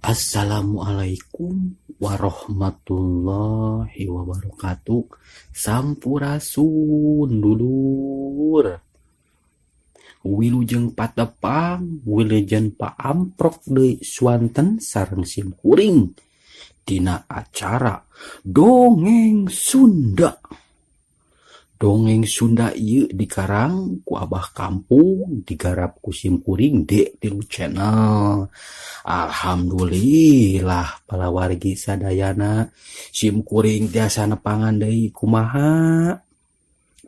Assalamualaikum warahmatullahi wabarakatuh. Sampurasun dulur. Wilujeng patepang, wilujeng paamprok deui swanten sareng simkuring dina acara Dongeng Sunda. Dongeng Sunda ieu dikarang ku Abah Kampung digarap ku simkuring D3 Channel. Alhamdulillah palawargi sadayana simkuring tiasa nepangan deui kumaha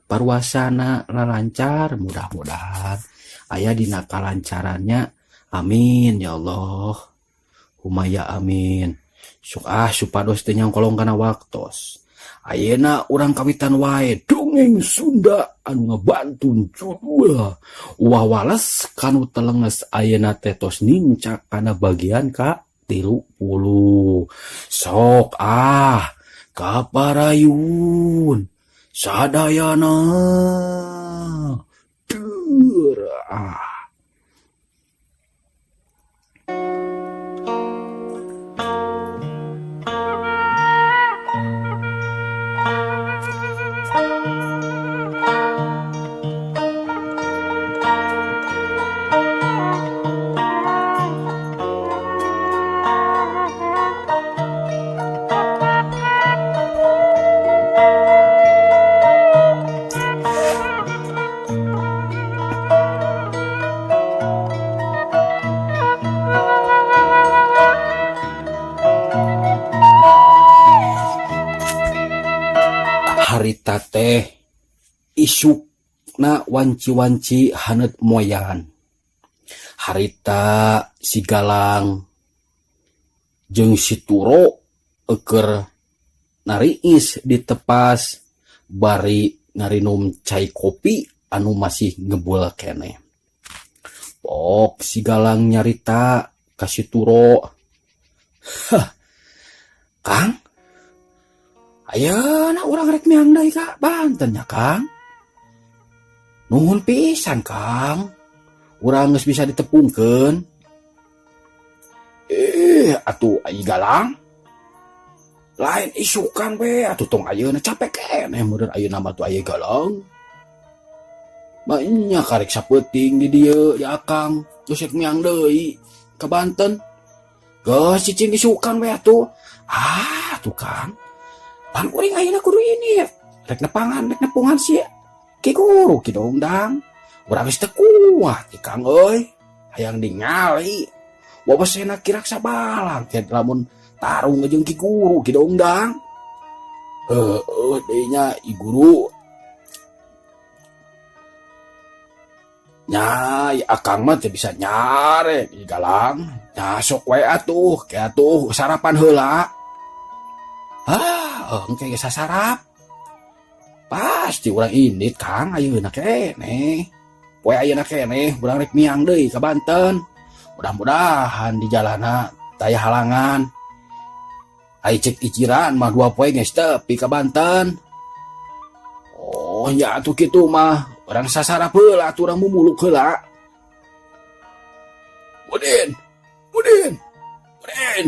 paruasana lalancar mudah-mudahan aya dina kalancarannya amin ya Allah humaya amin. Sok ah supados teu nyangkolong kana waktos. Ayeuna urang kawitan wae dongeng Sunda anu ngabantun judul Wawales kanu telenges ayeuna teh tos nincak kana bagian ka 30. Sok ah kaparayun sadayana deur ah. Harita teh isukna wanci-wanci haneut moyan. Harita si Galang jeung si Turo eukeur nariis ditepas bari ngarinum cai kopi anu masih ngebul keneh. Pok si Galang nyarita ka si Turo. Hah, Kang, ayeuna urang rek miang deui ka Banten nya Kang. Nuhun pisan Kang, urang geus bisa ditepungkeun. Atuh ai Galang. Lain isukan we atuh tong ayeuna capek keneh meureun ayeuna mah tuh aya Galang. Banyak karek sapeuting di dieu di Akang, geus rek miang deui ka Banten. Geus cicing isukan we atuh. Ah, tuh Kang. Pan kuring ayeuna kudu ini rek nepangan, rek nepungan si Ki Guru Ki Dongdang. Urang geus teu kuat Kang euy. Hayang ningali. Wawasena Ki Raksa Balang teh lamun tarung jeung Ki Guru Ki Dongdang. Heueuh deui nya I Guru. Nya Akang mah teu bisa nyarek I Galang. Nya sok we atuh, ke atuh sarapan heula. Ah, engke geus sasarap. Pasti urang indit Kang ayeuna keneh. Poe ayeuna keneh urang rek miang deui ka Banten. Mudah-mudahan di jalana taya halangan. Ai cek iciran mah 2 poe geus tepi ka Banten. Oh ya atuh kitu mah urang sasarap heula atuh urang mumuluk heula. Udin, Udin, Udin.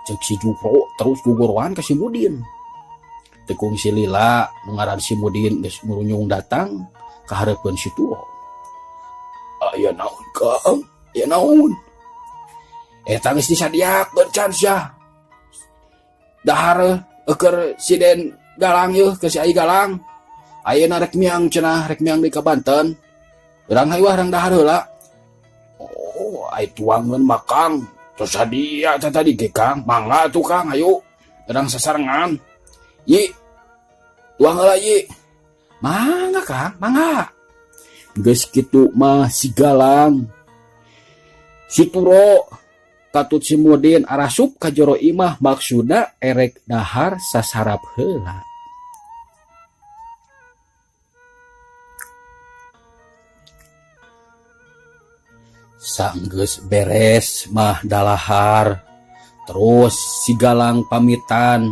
Cek si Jupro terus gugurwan ka si Mudin. Tekung si Lila nu ngaran si Mudin geus murunyung datang ka hareupeun si Turo. Aya naon Kang? Aya naon? Eta geus disadiakeun can sia. Dahar eukeur si Den Galang yeuh ke si Ai Galang. Ayeuna rek miang cenah, rek miang deui ka Banten. Urang hayu urang dahar heula. Oh, ai tuangeun mah Kang. Terus sadia teh tadi ge Kang, mangga atuh Kang, hayu urang sasarengan. Yi, tuang heula Yi. Mangga Kang, mangga. Geus kitu mah si Galang, si Turo, katut si Mudin arasup ka jero imah maksudna erek dahar sasarap heula. Sanggeus beres mah dalahar, terus si Galang pamitan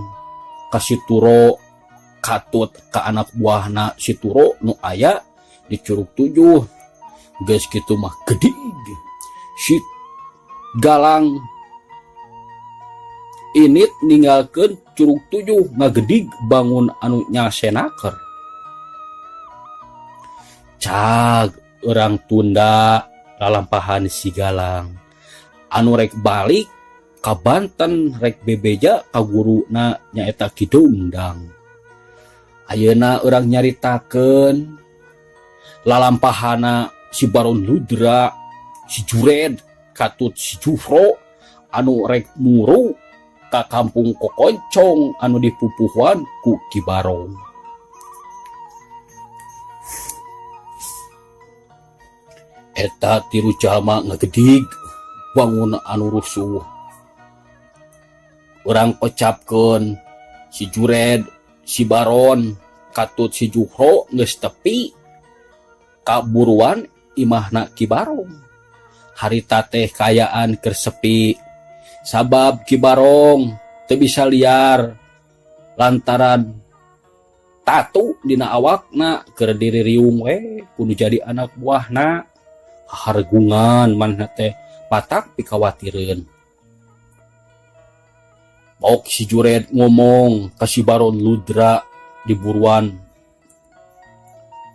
ka si Turo, katut ka anak buahna si Turo nu aya di Curug 7. Geus kitu mah gedig si Galang Init ninggalkeun Curug Tujuh ngagedig bangun anu nyasenaker. Cag urang tunda lalampahan si Galang anu rek balik ka Banten rek bebeja ka guruna nyaeta Ki Dongdang. Ayeuna urang nyaritakeun lalampahana si Baron Ludra, si Jured, katut si Juhro anu rek muru ka kampung Kokoncong anu dipupuhuan ku Ki Barong. Eta tilu jalma ngagedig bangun anu rusuh. Urang kocapkeun si Jured, si Baron, katut si Juhro geus tepi ka buruan imahna Ki Barong. Harita teh kaayaan keur sepi sabab Ki Barong teu bisa liar lantaran tatu dina awakna keur diririung we kudu jadi anak buahna. Kahargungan manehna teh patak pikawatireun. Bok si Jured ngomong ka si Baron Ludra di buruan.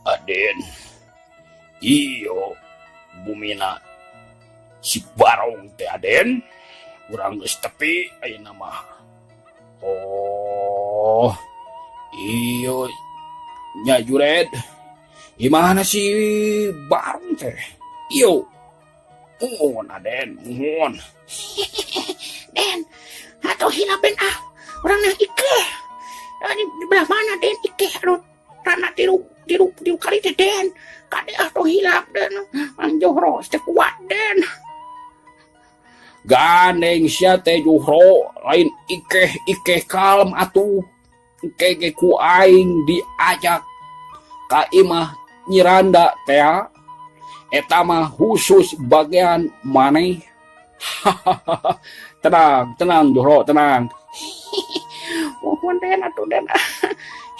Aden, iyo bumina si Barong teh Aden, urang geus tepi ayeuna mah. Oh, iyo nya Jured, imahna si Barong teh? Iyo, muhun Aden, muhun. Den, atau hilap Den ah, urang nang ikeh. Di belah mana Den ikeh anu rana tilu kali teh Den. Kade ah tong hilap Den, Mang Johro teh kuat Den. Gandeng sia teh Johro, lain ikeh-ikeh kalem atuh. Engke ge ku aing diajak ka imah Nyiranda teh. Eta mah khusus bagian maneh. Tenang, tenang Johro, tenang. Mohon Den atuh Den.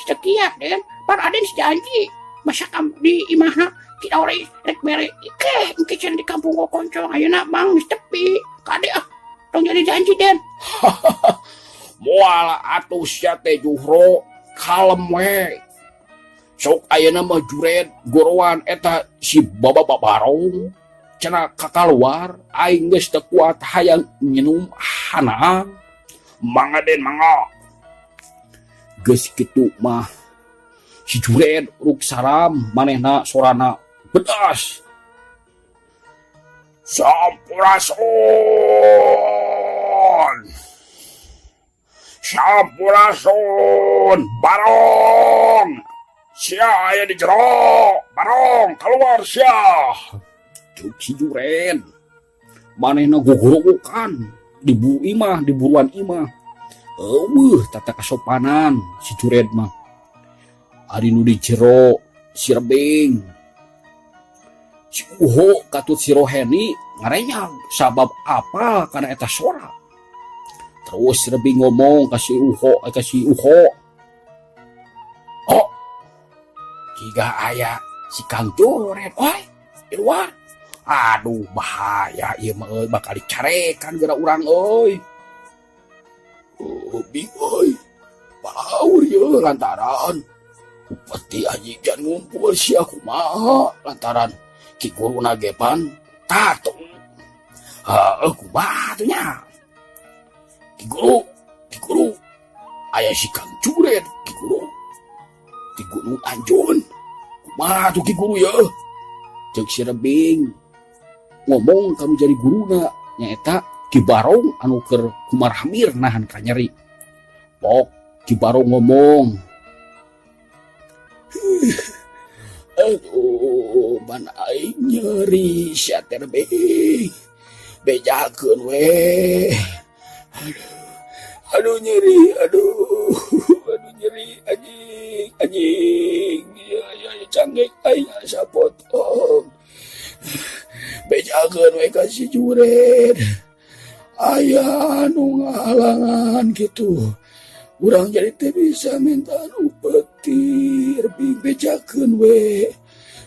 Sekiat Den, pan Aden janji masa kam di imahna kita ore rek mere ikeh engke cenah di kampung Kokoncong ayeuna mang geus tepi. Kade ah, tong jadi janji Den. Moal atuh sia teh Juhro, kalem we. Sok ayeuna mah Jured gorowan eta si Baba Barong cenah kakaluar aing geus teu kuat hayang nginum hanang. Mangga Den mangga. Geus kitu mah si Jured ruk saram manehna sorana bedas. Sampurasun. Sampurasun Barong. Sia aya di jero, Barong keluar sia. Cuk si Jured. Manehna gogorowokan di bu imah, di buruan imah. Eueuh tata kasopanan si Jured mah. Ari nu di jero si Rebing. Si Uho katut si Roheni ngarenyang sabab apal kana eta sora. Terus si Rebing ngomong ka si Uho, ka si Uho. Oh, jiga aya si Kang Jured, oi, di luar. Aduh, bahaya ieu mah euy, bakal dicarekan geura urang euy. Oh, bing euy. Baur ieu lantaran upeti anjing jan ngumpul sia kumaha lantaran ki guruna ge pan tatu. Heuh, kumaha tuh nya? Ki guru, ki guru. Aya si Kang Jured, ki guru. Ki Gunung Anjun. Kumaha tuh ki guru ye? Ceuk si Rebing ngomong ka nu jadi guruna nyaeta Ki Barong anu keur kumarhamir nahan kanyeri. Pok Ki Barong ngomong, aduh, man aing nyeri sia teh Rebing. Bejakeun we. Aduh, aduh nyeri, aduh, aduh nyeri anjing, anjing. Ya, ya, ya, canggek aing asa potong. Bejakeun we ka si Jured. Aya anu ngahalangan kitu. Urang jadi teu bisa minta upeti, Rebing bejakeun we.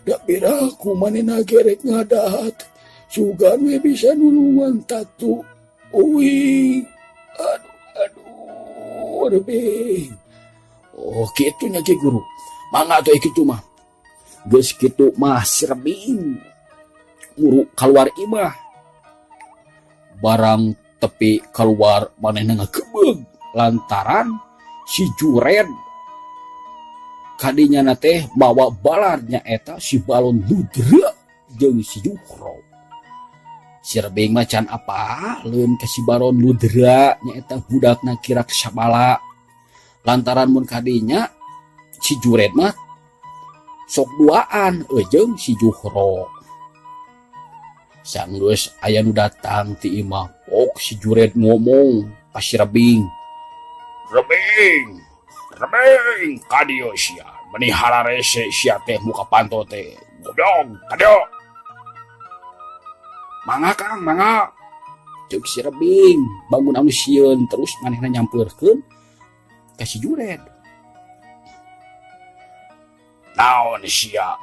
Da piraku manehna gerek ngadat. Sugan we bisa nulungan tatu uing. Aduh, Rebing. Oh, kitu nya Ki Guru. Mangga atuh kitu mah. Geus kitu mah si Rebing muru kaluar imah. Barang tepi kaluar manehna ngagebeg lantaran si Jured kadinya na teh mawa balar nyaeta si Balon Ludra jeung si Juhro. Si Rebing mah can apaleun ka si Baron Ludra nyaeta budakna Ki Raksabala. Lantaran mun kadinya si Jured mah sok duaan jeung si Juhro. Sanggeus aya nu datang ti imah, pok si Jured ngomong ka si Rebing. Rebing, Rebing, ka dieu sia, meni hararese sia teh muka panto teh. Goblog, ka dieu. Mangga Kang, mangga. Ceuk si Rebing, bangun anu sieun terus manehna nyampeurkeun ka si Jured. Naon sia?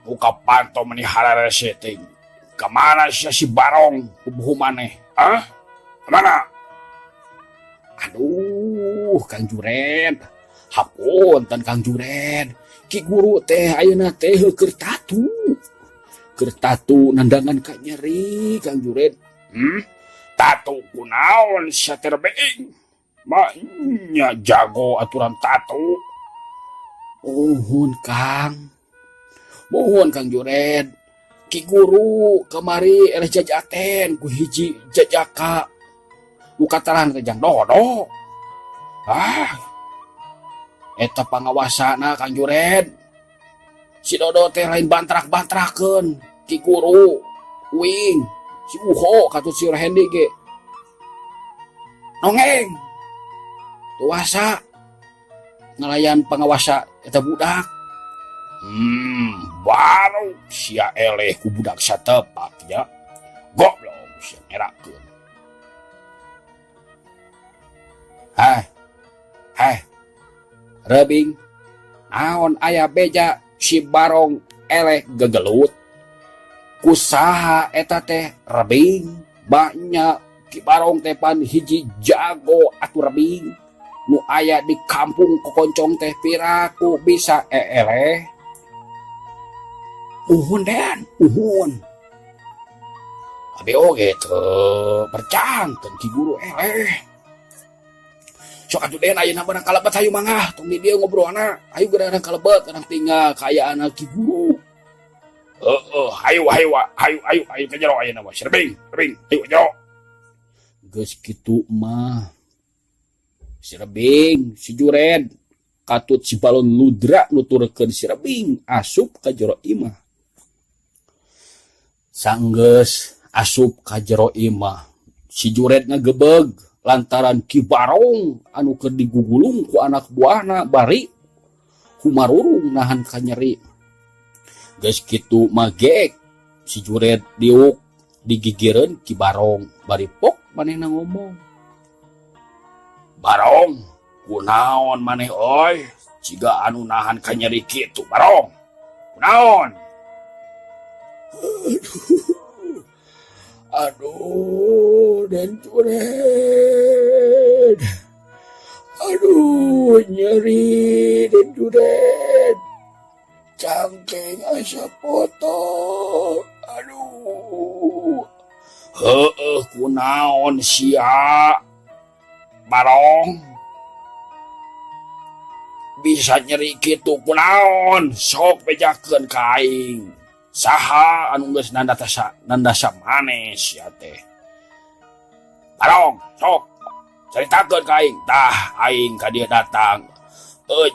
Muka panto meni hararese teh. Kamana sia si Barong pupuhu maneh? Hah? Kamana? Aduh, Kang Jured. Hapunten Kang Jured. Ki Guru teh ayeuna teh keur tatu. Keur tatu nandangan ka nyeri Kang Jured. Tatu kunaon sia teh Rebing? Manya jago aturan tatu. Mohon Kang. Mohon Kang Jured. Ki Guru kamari eleh jajaten ku hiji jajaka. Nu kataran teh jang dodo. Ah. Eta pangawasana Kang Jured. Si Dodo teh lain bantrak-bantrakeun Ki Guru, uing, si Uho katut si Rehendi ge. Nongeng. Tuasa ngalayan pangawasa eta budak. Baru sia eleh ku budak satepak ya. Goblok sia ngerakeun. Hah. Hah. Rebing, naon aya beja si Barong eleh gegelut. Kusaha eta teh Rebing, banyak Ki Barong teh pan hiji jago atuh Rebing. Nu aya di kampung Kokoncong teh piraku bisa eleh. Uhun Den, uhun. Abi oge teu percanten Ki Guru eleh. Sok atuh Den ayeuna barang kalebet hayu mangga tong di dieu ngobrolna. Hayu geura urang kalebet urang tinggal kaayaan Ki Guru. Heeh, hayu hayu hayu hayu hayu ka jero ayeuna mah. Si Rebing, Rebing, hayu ka jero. Geus kitu mah. Si Rebing, si Jured, katut si Balon Ludra nuturkeun si Rebing asup ka jero imah. Sanggeus asup ka jero imah, si Jured ngagebeg lantaran Ki Barong anu keur digugulung ku anak buahna bari kumarurung nahan ka nyeri. Geus kitu mah geek si Jured diuk digigireun Ki Barong bari pok manehna ngomong. Barong, kunaon maneh oi? Ciga anu nahan ka nyeri kitu Barong. Kunaon? Aduh. Aduh, Den Jured. Aduh, nyeri Den Jured. Cangkeng asa potong. Aduh. Heeh, kunaon sia? Barong. Bisa nyeri kitu kunaon? Sok bejakeun ka aing. Saha anu geus nandasa maneh sia teh? Barong, sok caritakeun ka aing. Tah aing ka dieu datang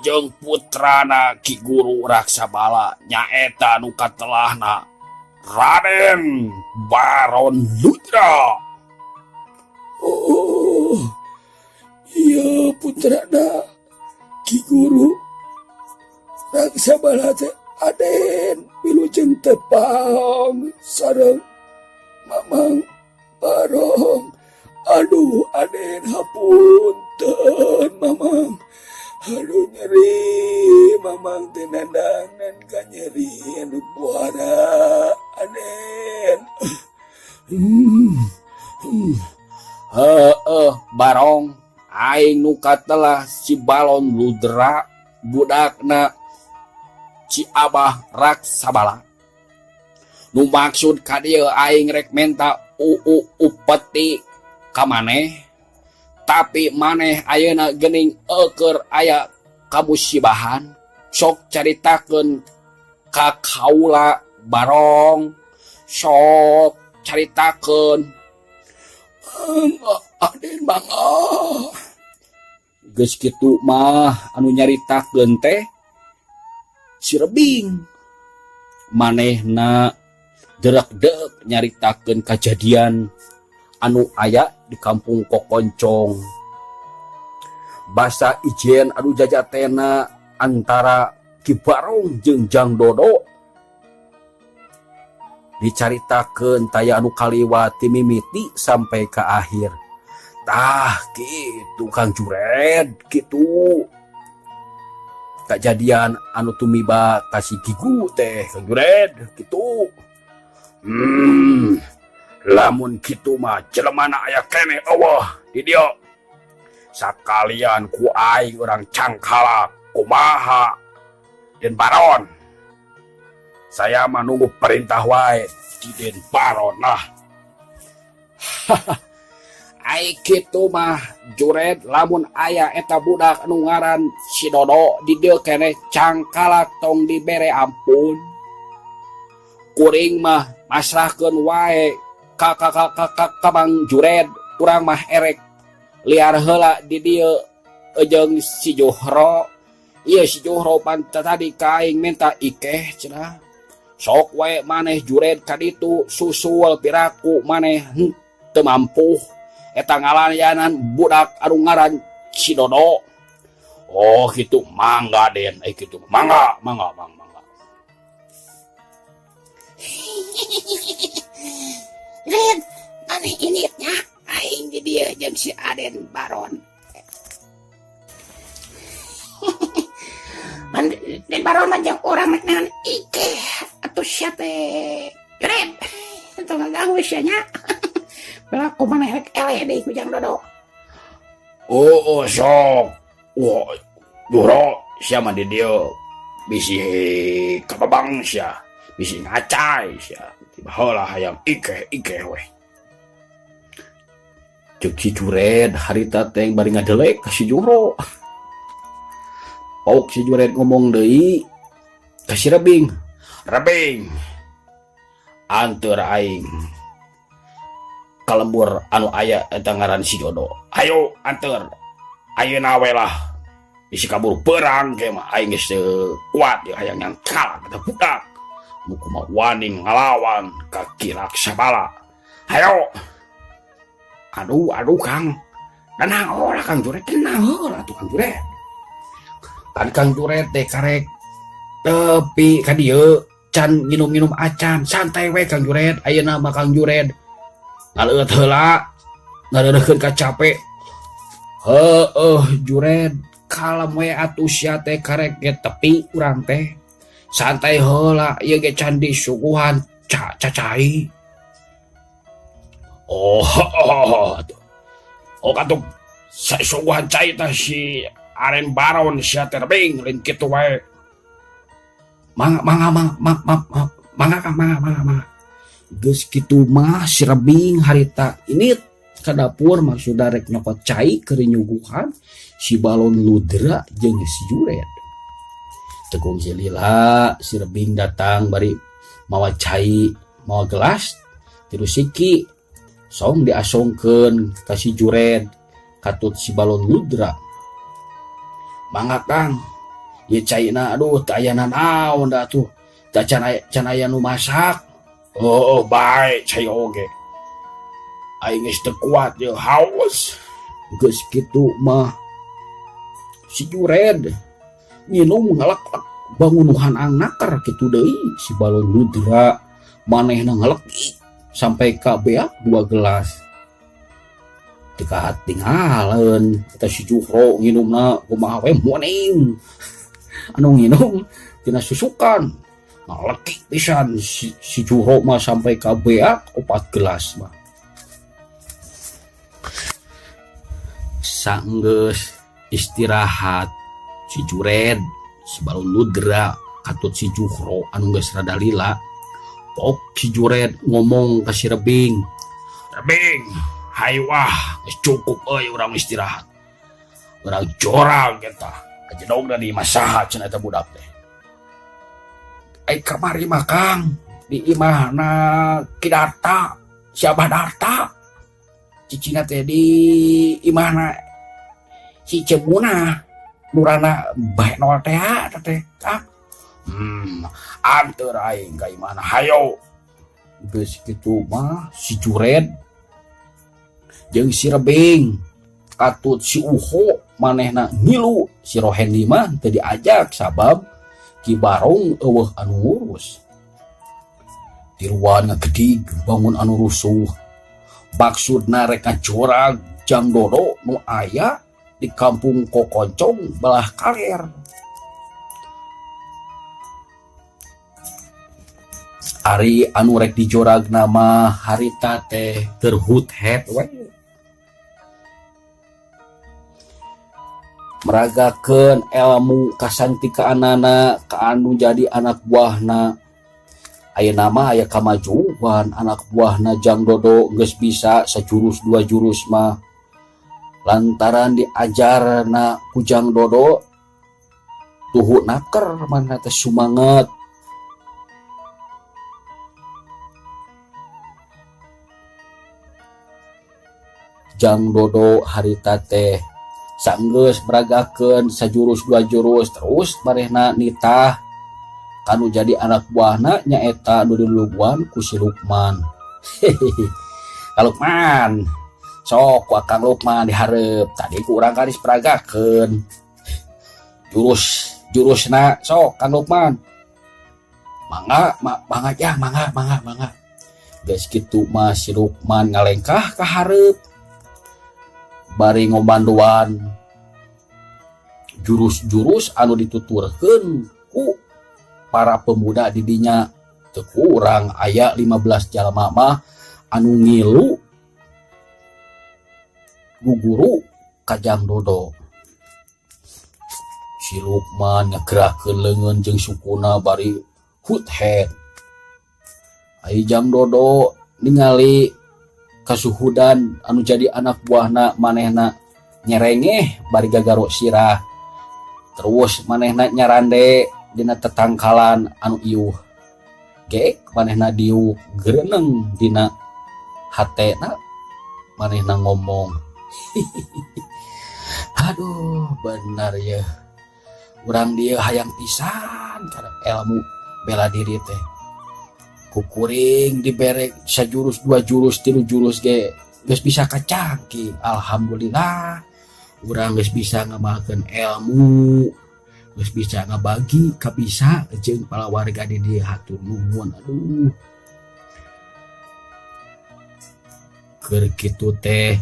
jeung putrana Ki Guru Raksabala nyaeta nu katelahna Raden Baron Ludra. Oh, iya putrana Ki Guru Raksabala teh Aden wilujeng tepang sareng Mamang Barong. Aduh Aden hapunten Mamang. Aduh nyeri Mamang teh nandangan ka nyeri anu buara Aden. Heeh Barong, Aing nu katelah si Balon Ludra budakna Ci Abah Raksabala. Nu maksud ka dieu aing rek menta uu upeti ka maneh, tapi maneh ayeuna geuning eueur aya kamusibahan. Sok caritakeun ka kaula Barong, sok caritakeun. Aden mangga. Geus kitu mah anu nyaritakeun teh si Rebing. Manehna derak-deuk nyaritakeun kajadian anu aya di kampung Kokoncong. Basa ijen anu jajatena antara Ki Barong jeung Jang Dodo dicaritakeun taya anu kaliwat ti mimiti sampai ka akhir. Tah kitu Kang Jured, kitu kajadian anu tumiba ka si Gigu teh Kang Jured kitu. Lamun kitu mah jelemana aya keneh eueuh di dieu. Sakalian ku aing urang cangkalak kumaha Den Baron. Saya mah nunggu perintah wae di Den Baron lah. Ai kitu mah Jured, lamun aya eta budak anu ngaran si Dodo di dieu keneh cangkalak tong dibere ampun. Kuring mah masrahkeun wae ka ka ka ka ka, ka Mang Jured, urang mah erek liar heula di dieu jeung si Johro. Ieu si Johro pan tadi ka aing minta ikeh cenah. Sok wae maneh Jured ka ditu susul piraku maneh teu mampu eta ngalayanan budak anu ngaran si Dodo. Oh kitu mangga Den, kitu mangga mangga mangga mangga. Red, maneh ini nya aing di dieu jeung si Aden Baron. Man, Den Baron mah jeung urang rek naon ikeh atuh sia teh. Jured, tong ngaganggu sia nya. Bela kumaha rek eleh deui ku Jang Dodo. Oh, oh sok. Wah, Duro sia mah di dieu bisi kababang sia, bisi ngacai sia. Tiba heula hayang ikeh-ikeh weh. Ceuk si Jured harita teh bari ngadelek ka si Juro. Pauk si Jured ngomong deui ka si Rebing. Rebing, anteur aing ka lembur anu aya eta ngaran si Dodo. Hayo anteur. Ayeuna we lah. Bisi kabur perang ke mah aing geus teu kuat ya hayang nyangkal eta budak. Nu kumaha wani ngalawan ka Ki Raksabala. Hayo. Aduh, aduh Kang. Tenang heula Kang Jured, tenang heula atuh Kang Jured. Kan Kang Jured teh karek tepi ka dieu can nginum-nginum acan, santai we Kang Jured. Ayeuna mah Kang Jured ngaleueut heula, ngareureukkeun ka capek. Heueuh Jured, kalem we atuh sia teh karek ge tepi urang teh. Santai heula ieu ge can disuguhan cacai. Oh, atuh. Oh katuh suguhan cai teh si Aren Baron sia teh rebing lain kitu wae. Mangga mangga mangga mangga mangga Kang, mangga mangga mangga. Geus kitu mah si Rebing harita ini ka dapur maksudna rek nyokot cai keur nyuguhan si Balon Ludra jeung si Jured. Tekung si lila si Rebing datang bari mawa cai mawa gelas tilu siki song diasongkeun ka si Jured katut si Balon Ludra. Mangga Kang, ieu caina aduh teu aya nanaon da atuh, teu can aya nu masak. Oh, bae cai oge. Aing geus teu kuat ye haus. Geus kitu mah si Jured nginum ngalek-lek bangunuhan angnaker kitu deui si Balon Ludra manehna ngalekik sampai ka beak 2 gelas. Teu katinggaleun eta si Juhro nginumna kumaha we muning. Anu nginum tina susukan. Ngalekik pisan si Juhro mah sampai ka beak 4 gelas mah. Sanggeus istirahat si Jured, si Balon Ludra, katut si Juhro anu geus rada lila. Pok si Jured ngomong ka si Rebing. Rebing, hayu ah, geus cukup euy urang istirahat. Urang jorang eta. Ajedogna di imah saha cenah eta budak teh. Ai kamari mah Kang, di imahna Ki Darta, si Abah Darta. Cicina teh di imahna si Cemunah, nurana Bahenol teh eta teh. Kang. Anteur aing ka imahna hayo. Geus kitu mah si Jured jeung si Rebing katut si Uho manehna ngilu, si Rohendi mah teu diajak sabab Ki Barong eueuh anu ngurus. Tiruan ngagedig bangun anu rusuh. Maksudna rek ngajorag Jang Dodo nu aya di kampung Kokoncong belah kaler. Ari anu rek dijorag nama harita teh keur hut-het we. Meragakeun ilmu kasantikaanana ka anu jadi anak buahna. Ayeuna mah aya kamajuan anak buahna Jang Dodo geus bisa sajurus dua jurus mah. Lantaran diajarna ku Jang Dodo tuhu naker mana teh sumanget. Jang Dodo harita teh sanggeus meragakeun sajurus dua jurus terus manehna nitah kanu jadi anak buahna nyaeta nu diluluguan ku si Lukman. Hehehe. Ka Lukman, sok ku Akang Lukman dihareup tadi ku urang karis peragakeun jurus jurusna sok Kang Lukman. Mangga, mangga jang, mangga, mangga, mangga. Geus kitu mah si Lukman ngalengkah ka hareup bari ngomandoan jurus-jurus anu dituturkeun ku para pemuda di dinya. Teu kurang aya 15 jalma mah anu ngilu guguru ka Jang Dodo. Si Lukman ngagerakeun leungeun jeung sukuna bari hut-het. Ai Jang Dodo ningali kasuhudan anu jadi anak buahna manehna nyerengeh bari gagaro sirah. Terus manehna nyarande dina tetangkalan anu iuh. Gek manehna diuk gereneng dina hatena manehna ngomong. Aduh, bener ya. Urang dieu hayang pisan kana ilmu bela diri teh. Kukuring dibere sajurus dua jurus tilu jurus ge geus bisa kacangking. Alhamdulillah urang geus bisa ngamalkeun ilmu, geus bisa ngabagi kabisa jeung palawarga di dieu hatur nuhun. Aduh, keur kitu teh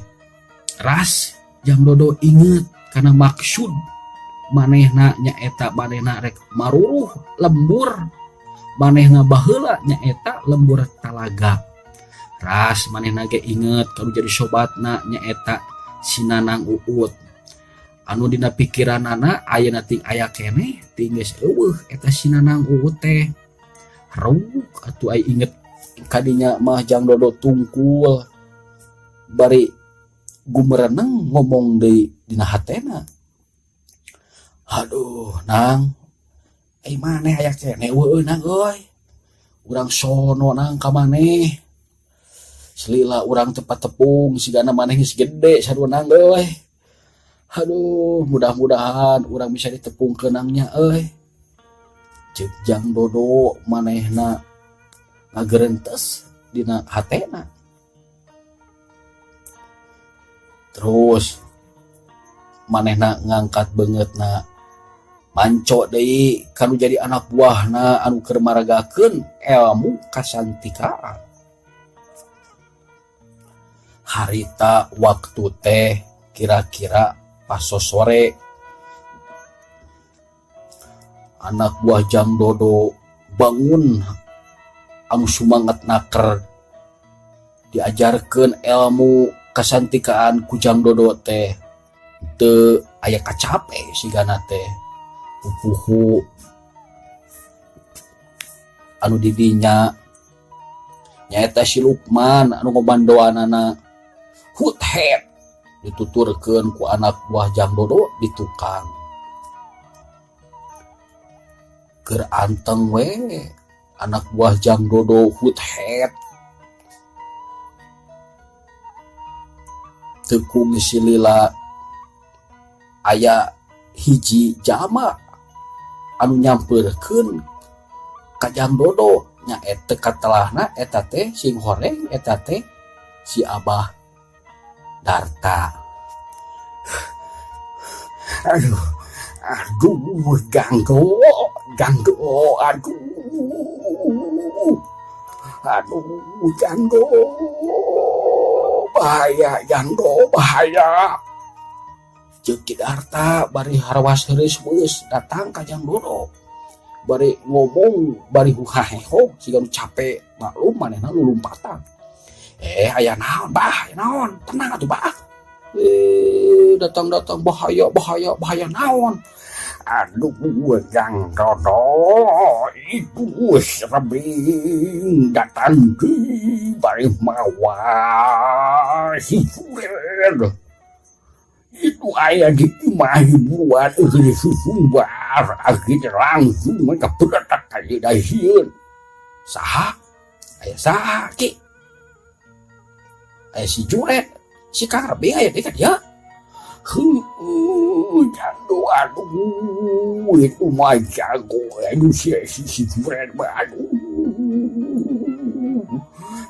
ras Jang Dodo inget kana maksud manehna nyaeta manehna rek maruruh lembur manehna baheula nyaeta lembur talaga. Ras manehna ge inget kanu jadi sobatna nyaeta si Nanang Uut. Anu dina pikiranana ayeuna ting aya keneh ting geus eueuh eta si Nanang Uut teh. Ruk atuh ai inget kadinya mah Jang Dodo tungkul bari gumereneng ngomong deui dina hatena. Aduh Nang, ai maneh aya keneh eueuh Nang euy. Urang sono Nang ka maneh. Selila urang tepat tepung sigana maneh geus gede sarua Nang euy. Aduh, mudah-mudahan urang bisa ditepungkeun Nangnya euy. Ceuk Jang Dodo manehna ngagerentes dina hatena. Terus manehna ngangkat beungeutna manco deui kanu jadi anak buahna anu keur maragakeun ilmu kasantikaan. Harita waktu teh kira-kira pas sore anak buah Jang Dodo bangun anu sumanget naker diajarkeun ilmu kasantikaan ku Jang Dodo teh. Teu aya kacape sigana teh pupuhu anu di dinya nyaeta si Lukman anu ngobandoanana hut het dituturkeun ku anak buah Jang Dodo di tukang. Keur anteng we anak buah Jang Dodo hut het teu kungsi lila aya hiji jalma anu nyampeurkeun ka Jang Dodo nya eta katelahna eta teh sing horeng eta teh si Abah Darta. Aduh, aduh, ganggu, ganggu, aduh, aduh, ganggu, bahaya, ganggu, bahaya. Ceuk Ki Darta bari harawas heureus beus datang ka Jang Dodo. Bari ngomong bari huhahehog siga nu cape maklum manehna lulumpatan. Aya naon bah, aya naon? Tenang atuh bah. Datang-datang bahaya, bahaya, bahaya naon? Aduh, Jang Dodo, itu rebing datang di bari mawa si Juren. Itu aya di imah hiburan eueuh susumbar akhirnya langsung mereka berdetak ka dahieun. Saha? Aya saha ki? Aya si Juret, si Kang Rebing aya deui ka dieu. Heueuh, aduh, aduh, itu mah jago, aduh, si, si, si Juret mah, aduh.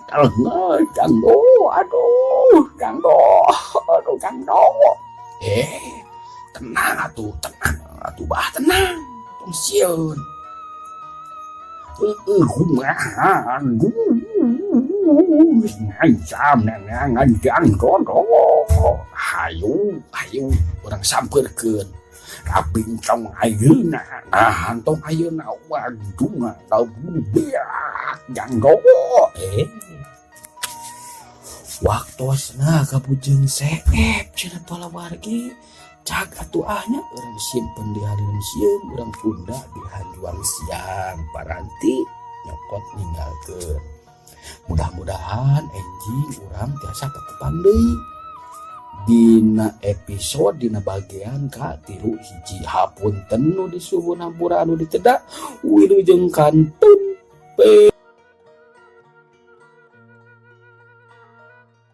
Talengah, Jangdo, aduh, Jangdo, aduh, Jangdo. Tenang atuh, tenang atuh, bah, tenang. Tong sieun. Heueuh, kumaha, aduh, ngancam, nangan, Jangdo. Hayu, hayu, urang sampeurkeun. Tapi tong ayeuna, nah, tong ayeuna, waduh, tau beak, Jangdo. Waktosna kabujeng seep cenah palawargi. Cag atuh ah nya urang simpen di halireun sieun, urang tunda di hanjuang siang paranti nyokot ninggalkeun. Mudah-mudahan enjing urang tiasa patepang deui dina episode dina bagian ka 3 hiji. Hapunten nu disuhun hampura anu diteda wilujeng kantun. Pe.